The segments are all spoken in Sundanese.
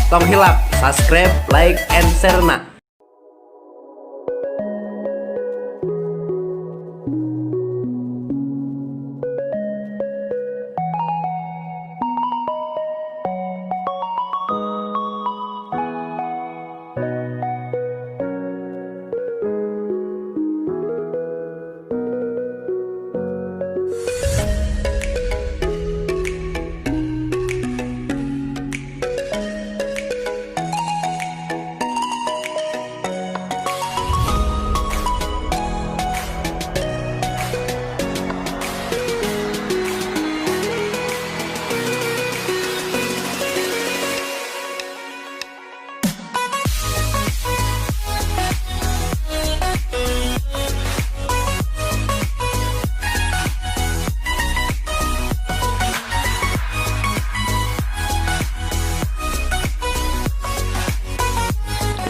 Tong hilap subscribe, like, and share na.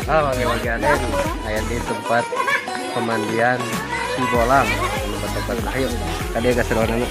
Ah, wargi Aden, aya di tempat pemandian Sibolang, tempat-tempat. Ayo, tadi keseruan.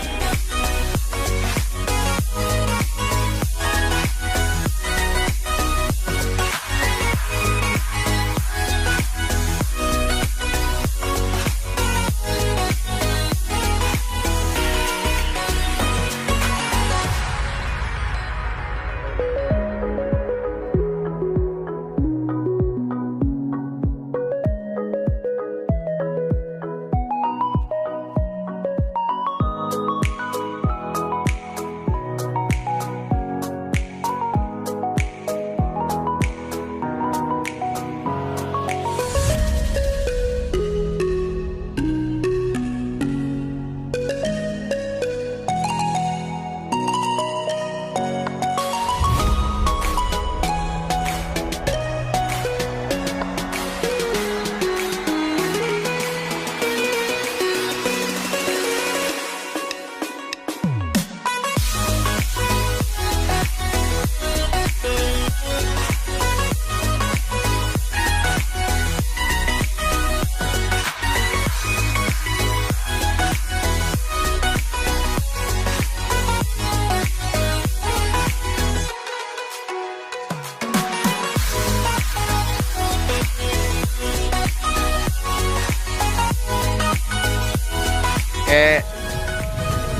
Oke,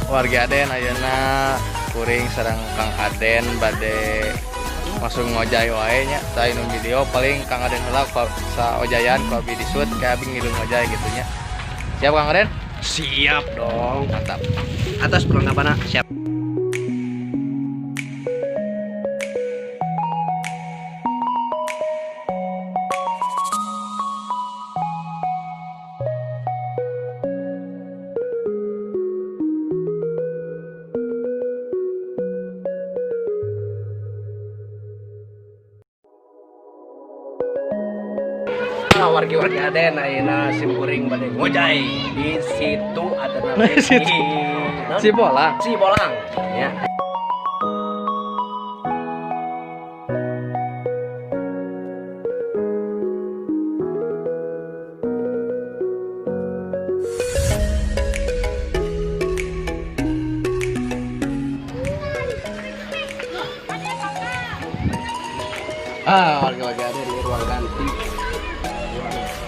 warga Aden, ayeuna kuring sareng Kang Aden bade langsung ngojay wae nya. Tah, nu video paling Kang Aden heula sa ojayan, ku abi disut, kayak abi ngilu ngojay gitu nya. Siap, Kang Aden? Siap dong. Mantap. Atas perlengkapan siap. Nah, wargi-wargi Aden, ayeuna simkuring bade ngojay di situ atau di Situ. Sibolang. Sibolang ya. Ah, wargi-wargi Aden, di ruang ganti.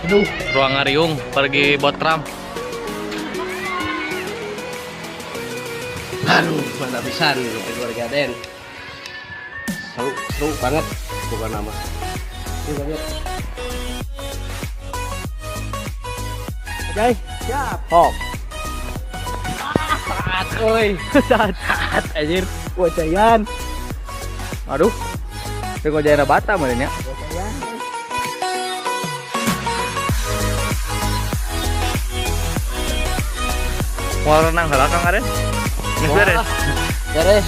Aduh, ruang ngariung pergi botram. Aduh, mantap pisan wargi Aden. Seru, seru banget bukan nama. Seru banget. Oke, siap. Hop. Saat euy. Saat Saat anjir. Wajayan. Aduh. Itu ngojayana bata meureun nya. Wajayan. Mau renang heula, Kang Aden? Geus beres. Beres.